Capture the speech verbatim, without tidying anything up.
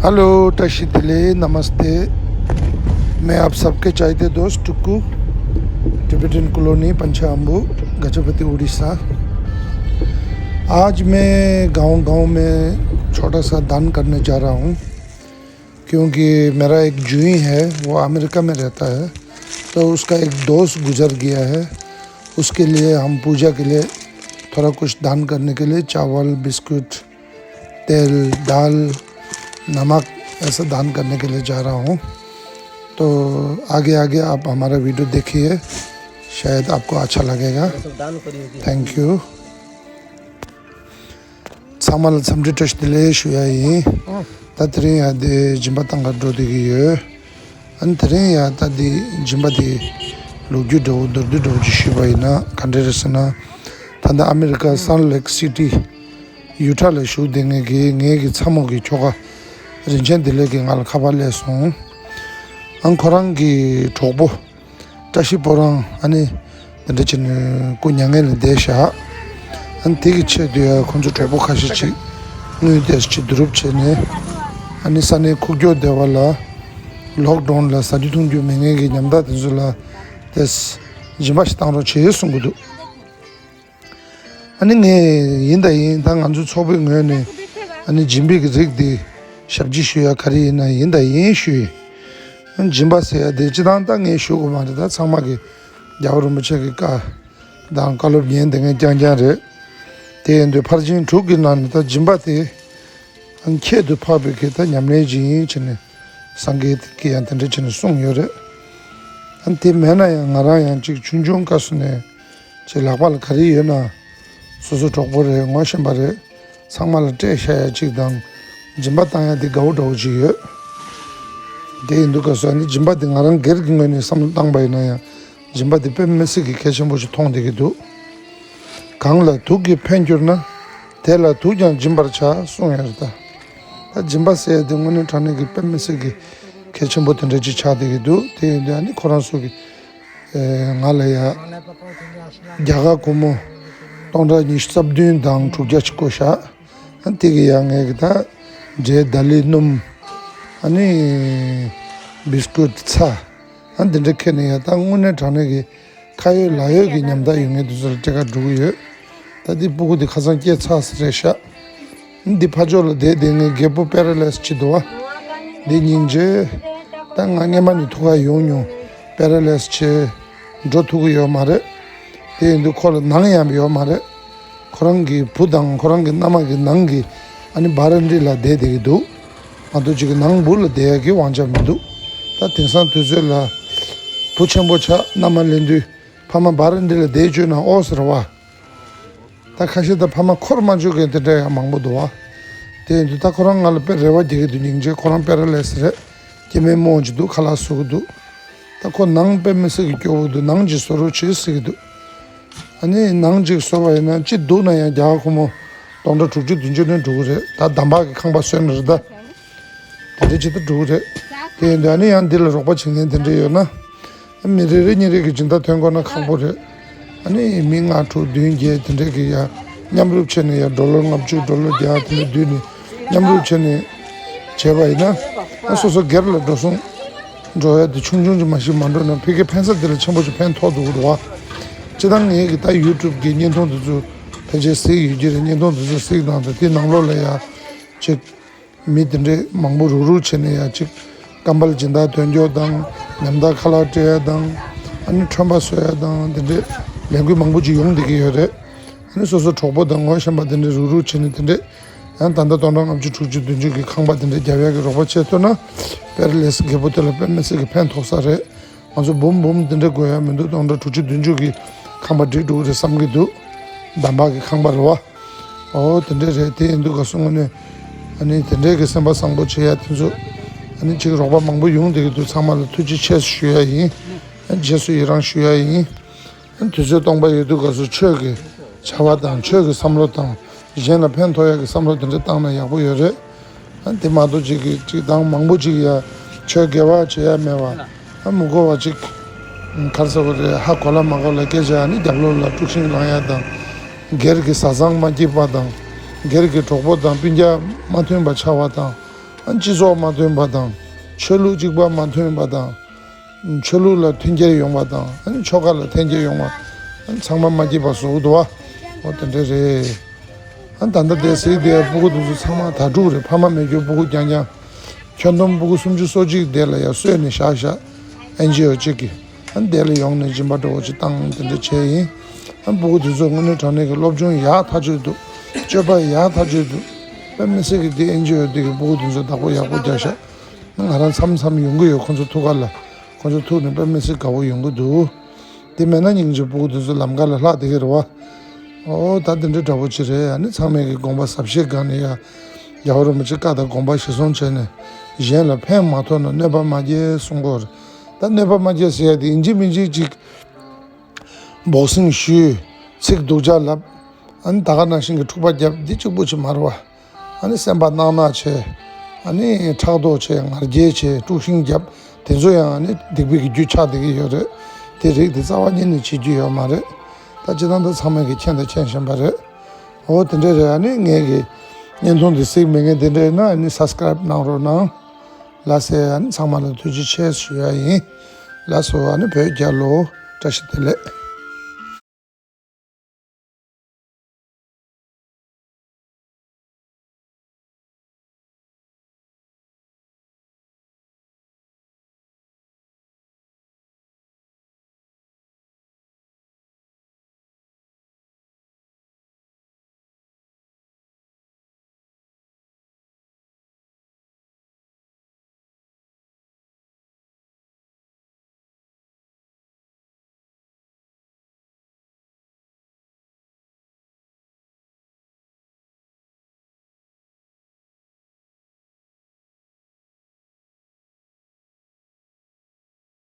हेलो, टशी दिले, नमस्ते। मैं आप सबके चाहते दोस्त टुक्कू, टिबेटन कॉलोनी, पंचाम्बू, गजपति, उड़ीसा। आज मैं गांव-गांव में छोटा सा दान करने जा रहा हूँ, क्योंकि मेरा एक जुई है, वो अमेरिका में रहता है, तो उसका एक दोस्त गुजर गया है। उसके लिए हम पूजा के लिए थोड़ा कुछ दान करने के लिए चावल, बिस्कुट, तेल, दाल, नमक, ऐसा दान करने के लिए जा रहा हूँ। तो आगे आगे आप हमारा वीडियो देखिए, शायद आपको अच्छा लगेगा। ये सब दान करिए जी। Thank you. ཚང་མ་ལ་འཚམས་འདྲི་བཀྲ་ཤིས་བདེ་ལེགས་ཞུ་ཡ་ཡིན། ད་དེ་རིང་ཡ་དེ་སྦྱིན་པ་བཏང་ག་འགྲོ་བསྡད་ཀྱི་ཡོད། ཨ་ནི་དེ་རིང་ཡ་ད་འདི་སྦྱིན་པ་འདི་ལོ་རྒྱུས་འདྲ་བོ་མདོར་བསྡུས་འདྲ་བོ་ཅིག་ཞུས་པ་ཡིན་ན་ག་འདྲ་རེད་ཟེར་ན། ད་ལྟ་ཨ་མི་རི་ཀ་སཱལ་ལེག་སི་ཊི་ཡུ་ཊ་ལ་བཞུགས་བསྡད་མཁན་གྱི་ངའི་གི་ཚ་མོ་གི་ཁྱོ་ག་རིན་ཆེན་བདེ་ལེགས་ཀྱིས་ང་ལ་ཁ་པར་སླེབས་སོང་། ཨ་ཁོ་རང་གི་གྲོགས་པོ་བཀྲ་ཤིས་ཕོ་བྲང་ཨ་ནི་དེ་འདྲ་བྱས་ནས་སྐུ་མྱ་ངན་ལས་འདས་བཞག་ཨ་ནི་དེ་གི་ཆེད་དུ་ཡང་ཁོང་ཚོ་གྲོགས་པོ་ཁ་ཤས་ཅིག་དངུལ་དེ་ཅིག་བསྡུ་རུབ་བྱས་ནས་ཨ་ནི་ས་གནས་ཁུག་ཀྱོག་སྡེ་བ་ལ་ལོག་ཌའུན་ལ་ཟ་རྒྱུ་འཐུང་རྒྱུ་མེད་མཁན་གྱི་ཉམ་ཐག་དེ་ཚོ་ལ་དེ་སྦྱིན་པ་ཞིག་བཏང་རོགས་བྱེད་གསུང་གི་འདུག་ཨ་ནི་ངས་ཡིན་དང་ཡིན། ད་ང་ཚོའི་ཚོགས་པའི་ངོས་ནས་ཨ་ནི་སྦྱིན་པའི་གི་རིགས་འདི་ཞབས་ཕྱི་ཞུ་ཡ་ག་རེ་ཡིན་ན་ཡིན་དང་ཡིན་ཞུས་ཡིན། སྦྱིན་པ་ཟེར་ཡ་དེ་སྤྱི་བཏང་ད་ངས་ཞུ་དགོས་མ་རེད། ད་ཚང་མ་གི་རྒྱལ་བ་རིན་པོ་ཆེ་གི་བཀའ་དང་བཀའ་སློབ་ཉན་བསྡད་མཁན་རྐྱང་རྐྱང་རེད། དེ་ཡིན་དུས་ཕར་ཕྱིན་དྲུག་གི་ནང་ནས་ད་སྦྱིན་པ་དེ་ཨ་ནི་ཁྱད་དུ་འཕགས་པའི་གི་ད་ཉམས་ལེན་ཅིག་ཡིན་བྱས་ནས་སངས་རྒྱས་ཀྱིས་ཡང་དེ་འདྲ་བྱས་ནས་གསུངས་ཡོད་རེད། ཨ་ནི་དེ་མེད་ན་ཡང་ང་རང་ཡང་ཅིག་ཆུང་ཆུང་སྐབས་སུ་ནས་ཅིག་ལག་པ་ལ་ག་རེ་ཡོད་ན་སོ་སོ་གྲོགས་པོ་རེད་ངོ་ཤེས་པ་རེད། ཚང་མ་ལ་སྤྲད་བཞག་ཡ་གཅིག་དང་། སྦྱིན་པ་བཏང་ཡ་དེ་དགའ་བོ་འདྲ་བོ་ཅིག་ཡོད། དེ་ཡིན་དུས་སྐབས་སུ་ཨ་ནི་སྦྱིན་པ་དེ་ང་རང་སྒེར་གྱི་ངོས་ནས་བསམ་བློ་བཏང་པ་ཡིན་ན་ཡང་སྦྱིན་པ་དེ་དཔེ་མི་སྲིད་ཀྱི་གལ་ཆེན་པོ་ཞིག་མཐོང་བསྡད་ཀྱི་འདུག་གང་ལ་དུག་གིས་ཕན་གྱུར་ན། དེ་ལ་དུག་ཀྱང་སྦྱིན་པར་བྱ་གསུངས་ཡོད་རེད་ད། ད་སྦྱིན་པ་ཟེར་ཡ་དེ་དངོས་གནས་དྲང་གནས་ཀྱི་དཔེ་མི་སྲིད་ཀྱི་གལ་ཆེན་པོ་དེ་འདྲ་ཅིག་ཆགས་བསྡད་ཀྱི་འདུག་དེ་ཡིན་དུས་ཨ་ནི་ཁོ་རང་ཚོ་གི་ཨེ་ང་ལ་ཡ་རྒྱ་གར་སྒོར་མོ་སྟོང་ཕྲག་ཉི་ཤུ་རྩ་བདུན་དང་དྲུག་བརྒྱ་ཅིག་བསྐུར་བཞག་ཨ་དེ་གི་ཡང་ངས་གི་ད་འབྲས་ལྡ་ལི་སྣུམ། ཨ་ནི་བིས་ཀུད་ཚྭ། ཨ་འདི་འདྲ་ཁྱེར་ནས་ཡ་ད་དངོས་གནས་དྲང་གནས་ཀྱི་ཁ་ཡོད་ལག་ཡོད་ཀྱི་ཉམ་ཐག་ཡོད་མཁན་དེ་ཚོ་ལ་སྤྲད་ག་འགྲོ་གི་ཡོད། ད་འདི་སྤུ་གུ་འདི་ཁ་སང་སྐྱེས་ཚར་ས་རེད་ཤག་འདི་ཕ་ཕྱོགས་ལ་བསྡད་བསྡད་མཁན་རྒད་པོ་པེ་ར་ལེ་སི་བྱེད་འདུག་བ། འདི་སྙིང་རྗེ། ད་ང་སྔན་མ་ནས་ཐུག་ག་ཡོང་མྱོང་། པེ་ར་ལེ་སི་བྱས། འགྲོ་ཐུབ་ཀྱི་ཡོད་མ་རེད། དེ་ཡིན་དུས་ཁོ་ལ་ནང་ཡང་ཡོད་མ་རེད། ཁོ་རང་གི་བུ་དང་ཁོ་རང་གི་མནའ་མ་གི་ནང་གི་ཨ་ནི་བ་རན་ཌི་ལ་བསྡད་བསྡད་ཀྱི་འདུག་མ་གཏོགས་ཅིག་གི་ནང་སྦུག་ལ་བསྡད་ཡ་གི་དབང་ཆ་མི་འདུག་ད་དེང་སང་དུས་ཚོད་ལ་བུ་ཆེན་པོ་ཆགས་མནའ་མ་ལེན་དུས་ཕ་མ་བ་རན་ཌི་ལ་བསྡད་བཅུག་ན་ཨོ་ཟེར་བ། ད་ཁ་ཤས་ད་ཕ་མ་འཁོར་མ་བཅུག་མཁན་དེ་འདྲ་ཡང་མང་པོ་འདུག་བ། དེ་ཡིན་དུས་ད་ཁོ་རང་ང་ལ་དཔེ་རེ་བ་རྒྱག་གི་འདུག་སྙིང་རྗེ། ཁོ་རང་པེ་ར་ལེ་སི་རེད། སྐྱེ་དམན་རྨོངས་ཀྱི་འདུག་ཁ་ལག་བཟོ་གི་འདུག་ད་ཁོ་ནང་དཔེ་མི་སྲིད་ཀྱི་སྐྱོ་བོ་འདུག་ནང་ཅིག་བཟོ་རོགས་བྱེད་ཟེར་གྱི་འདུག་ཨ་ནི་ནང་ཅིག་བཟོ་བ་ཡིན་ན་ཅི་སྡུག་ན་ཡང་རྒྱ་གར་སྒོར་མོ་སྟོང་ཕྲག་དྲུག་ཅུ་བདུན་ཅུ་ནས་འགྲོ་གི་རེད། ད་འདམ་བག་གི་ཁང་པ་བཟོས་ན་རེད་ད། དེ་འདྲ་ཅིག་ཏུ་འགྲོ་གི་རེད། དེ་ཡིན་དུས་ཨ་ནི་ཡང་འདི་ལ་རོགས་པ་བྱེད་མཁན་དེ་འདྲ་ཡོད་ན། མི་རེ་རེ་གཉིས་རེ་གི་སྦྱིན་བདག་ཐོན་དགོས་ན་ཁག་པོ་རེད། ཨ་ནི་མི་ལྔ་དྲུག་བདུན་བརྒྱད་དེ་འདྲ་གི་ཡ་མཉམ་རུབ་བྱས་ནས་ཡ་ཌོ་ལར་ལྔ་བཅུ་ཌོ་ལར་བརྒྱ་དེ་འདྲ་བསྡུས་ནས་མཉམ་རུབ་བྱས་ནས་བྱས་པ་ཡིན་ན། ཨ་སོ་སོ་སྒེར་ལ་འགྲོ་སོང་འགྲོ་ཡ་དེ་ཆུང་ཆུང་ཅིག་མ་ཞིག་མ་འགྲོ་ན་ཕ་གི་ཕན་ས་དེ་ལ་ཆེན་པོ་ཞིག་ཕན་ཐོགས་འདུག་རེད་བ། སྤྱིར་བཏང་ངེད་ཀྱི་ད་ཡུ་ཊུབ་གི་བརྙན་ཐུང་དེ་ཚོ་ཕལ་ཆེར་གཟིགས་ཡོད་ཀྱི་རེད། བརྙན་ཐུང་དེ་ཚོ་གཟིགས་གནང་དང་དེ་ནང་ལོགས་ལ་ཡ་ཅིག་མི་དེ་འདྲས་མང་པོ་རུག་རུག་བྱས་ནས་ཡ་གཅིག་སྐམ་པ་ལ་སྦྱིན་བདག་འདོན་རྒྱུ་དང་། ཉམ་ཐག་ཁ་ལག་སྤྲད་ཡ་དང་། ཨ་ནི་ཁྲོན་པ་བཟོ་ཡ་དང་། དེ་འདྲས་ལས་འགུལ་མང་པོ་ཅིག་ཡོང་བསྡད་ཀྱི་ཡོད་རེད། ཨ་ནི་སོ་སོ་གྲོགས་པོ་དང་ངོ་ཤེས་པ་དེ་འདྲས་རུག་རུག་བྱས་ནས་དེ་འདྲས་ཡང་ད་ལྟ་སྟོང་ཕྲག་ལྔ་བཅུ་དྲུག་ཅུ་བདུན་ཅུ་གི་ཁང་པ་དེ་འདྲས་རྒྱབ་ཡ་གི་རོགས་པ་བྱས་ཐུབ་ན་པེ་ར་ལེ་སི་རྒད་པོ་དེ་ལ་དཔེ་མི་སྲིད་ཀྱི་ཕན་ཐོགས་ས་རེད། ང་ཚོ་འབུམ་འབུམ་དེ་འདྲས་དགོས་ཡ་མི་འདུག་སྟོང་ཕྲག་དྲུག་ཅུ་བདུན་ཅུ་གི་ཁང་པ་སྒྲིག་འགྲོ་གི་རེད་བསམ་གྱི་འདུག་འདམ་བག་གི་ཁང་པ་རེད་བ། ཨོ་དེ་འདྲས་རེད། དེ་ཡིན་དུས་ག་སོང་ངོ་ནས་ཨ་ནི་དེ་འདྲས་ཀྱི་སེམས་པ་བཟང་པོ་བྱེད་ཡ་དེ་ཚོ་ཨ་ནི་ཅིག་རོགས་པ་མང་པོ་ཡོང་བསྡད་ཀྱི་འདུག་ཚང་མ་ལ་ཐུགས་རྗེ་ཆེ་ཞུ་ཡ་ཡིན། རྗེས་སུ་ཡི་རང་ཞུ་ཡ་ཡིན། དུས་ཚོད་སྟོང་པ་ཡོད་དུས་ག་སོ་ཆོས་ཀྱི་བྱ་བ་དང་ཆོས་ཀྱི་བསམ་བློ་དང་གཞན་ལ་ཕན་ཐོགས་ཡ་གི་བསམ་བློ་དེ་འདྲས་བཏང་ན་ཡག་པོ་ཡོད་རེད། དེ་མ་གཏོགས་ཅིག་གི་ཅིག་དང་མང་པོ་ཅིག་ཡ་ཆོས་དགེ་བ་བྱེད་ཡ་མེད་པ། ཨ་མི་དགོས་པ་ཅིག་ག་རེ་ཟེར་བ་རེད། ཧ་གོ་ལ་མ་གོ་ལ་སྐད་ཆ་ཨ་ནི་རྒྱབ་ལོགས་ལ་དཀྲུག་ཤིང་ལངས་ཡ་དང་། སྒེར་གྱི་བཟའ་ཚང་མ་སྐྱིད་པ་དང་། སྒེར་གྱི་གྲོགས་པོ་དང་སྤུན་ཀྱག་མ་མཐུན་པ་ཆགས་པ་དང་། ཨ་སྤྱི་ཚོགས་མ་མཐུན་པ་དང་། ཆོས་ལུགས་གཅིག་པ་མ་མཐུན་པ་དང་། ཆོས་ལུགས་ལ་མཐུན་རྐྱེན་ཡོང་བ་དང་། ཨ་ནི་ཆོལ་ཁ་ལ་འཐེན་འཁྱེར་ཡོང་བ། ཨ་ནི་ཚང་མ་མ་སྐྱིད་པ་བཟོ་གི་འདུག་བ། འོ་དེ་འདྲ་རེད། ཨ་ད་ལྟ་དེ་སྲིད་དེ་སྤུ་གུ་དེ་ཚོ་ཚང་མ་དྭ་ཕྲུག་རེད། ཕ་མ་མེད་རྒྱུ་སྤུ་གུ་རྐྱང་རྐྱང་། ཁྱོན་བསྡོམས་སྤུ་གུ་སུམ་ཅུ་སོ་གཅིག་དེ་ལ་ཡ་གསོས་ནས་བཞག་བཞག་ཨེན་ཇི་ཨོ་གཅིག་གིས། ཨ་དེ་ལ་ཡོང་ནས་སྦྱིན་པ་འདྲ་བོ་ཅིག་བཏང་དེ་འདྲ་བྱས་ཡིན། ཨ་སྤུ་གུ་དེ་ཚོ་དངོས་གནས་དྲང་གནས་ཀྱི་སློབ་སྦྱོང་ཡག་ཐག་ཆོད་འདུག་སྤྱོད་པ་ཡག་ཐག་ཆོད་འདུག་དཔེ་མི་སྲིད་ཀྱི་དེ་ཨེན་ཇི་ཨོ་དེ་གི་སྤུ་གུ་དེ་ཚོ་བདག་པོ་ཡག་པོ་རྒྱག་ཤག་ང་རང་མཚམས་མཚམས་ཡོང་གི་ཡོད། ཁོང་ཚོ་ཐུག་ག་ལ། ཁོང་ཚོ་ཐུག་ནས་དཔེ་མི་སྲིད་དགའ་བོ་ཡོང་གི་འདུག་དེ་མེད་ན་སྙིང་རྗེ། སྤུ་གུ་དེ་ཚོ་ལམ་ཁ་ལ་ལྷག་བསྡད་ཀྱི་རེད་བ། ཨོ་ད་དེ་འདྲ་འདྲ་བོ་ཅིག་རེད། ཨ་ནི་ཚང་མས་ཀྱི་དགོངས་པ་ཟབ་བཞེས་སྒང་ནས་ཡ། རྒྱལ་བ་རིན་པོ་ཆེ་བཀའ་དང་དགོངས་པ་གཞིར་བཟུང་བྱས་ནས། གཞན་ལ་ཕན་མ་ཐོགས་ན་གནོད་པ་མ་སྐྱེལ་གསུང་གི་ཡོད་རེད། ད་གནོད་པ་མ་སྐྱེལ་ཟེར་ཡ་དེ་ཡིན་གཅིག་མིན་གཅིག་ཅིག་འབོག་སྲིང་ཞུས། ཚིག་སྡུག་ཅག་ལབ། ཨ་ནི་ད་ག་ནང་བཞིན་གྱི་འཁྲུག་པ་བརྒྱབ། འདི་གཅིག་པུ་ཅིག་མ་རེད་བ། ཨ་ནི་སེམས་པ་གནག་གནག་བྱས། ཨ་ནི་ཕྲག་དོག་བྱས། ང་རྒྱལ་བྱས། དཀྲུག་ཤིང་བརྒྱབ། དེ་ཚོ་ཡང་ཨ་ནི་སྡིག་པའི་གི་རྒྱུ་ཆགས་བསྡད་ཀྱི་ཡོད་རེད། དེ་རིགས་དེ་རྩ་བ་ཉིད་ནས་བྱེད་རྒྱུ་ཡོད་མ་རེད། ད་སྤྱིར་བཏང་ད་ཚང་མས་ཀྱི་མཁྱེན་དང་མཁྱེན་བཞིན་པ་རེད། འོ་དེ་འདྲ་རེད། ཨ་ནི་ངས་ཀྱི་བརྙན་ཐུང་འདི་གཟིགས་མི་ངན་དེ་འདྲ་ཡིན་ན་ཨ་ནི་སབ་སི་ཀ་རབ་གནང་རོགས་གནང་། ལགས་སེ། ཨ་ནི་ཚང་མ་ལ་ཐུགས་རྗེ་ཆེ་ཞུ་ཡ་ཡིན། ལགས་སོ། ཨ་ནི་བོད་རྒྱལ་ལོ། བཀྲ་ཤིས་བདེ་ལེགས།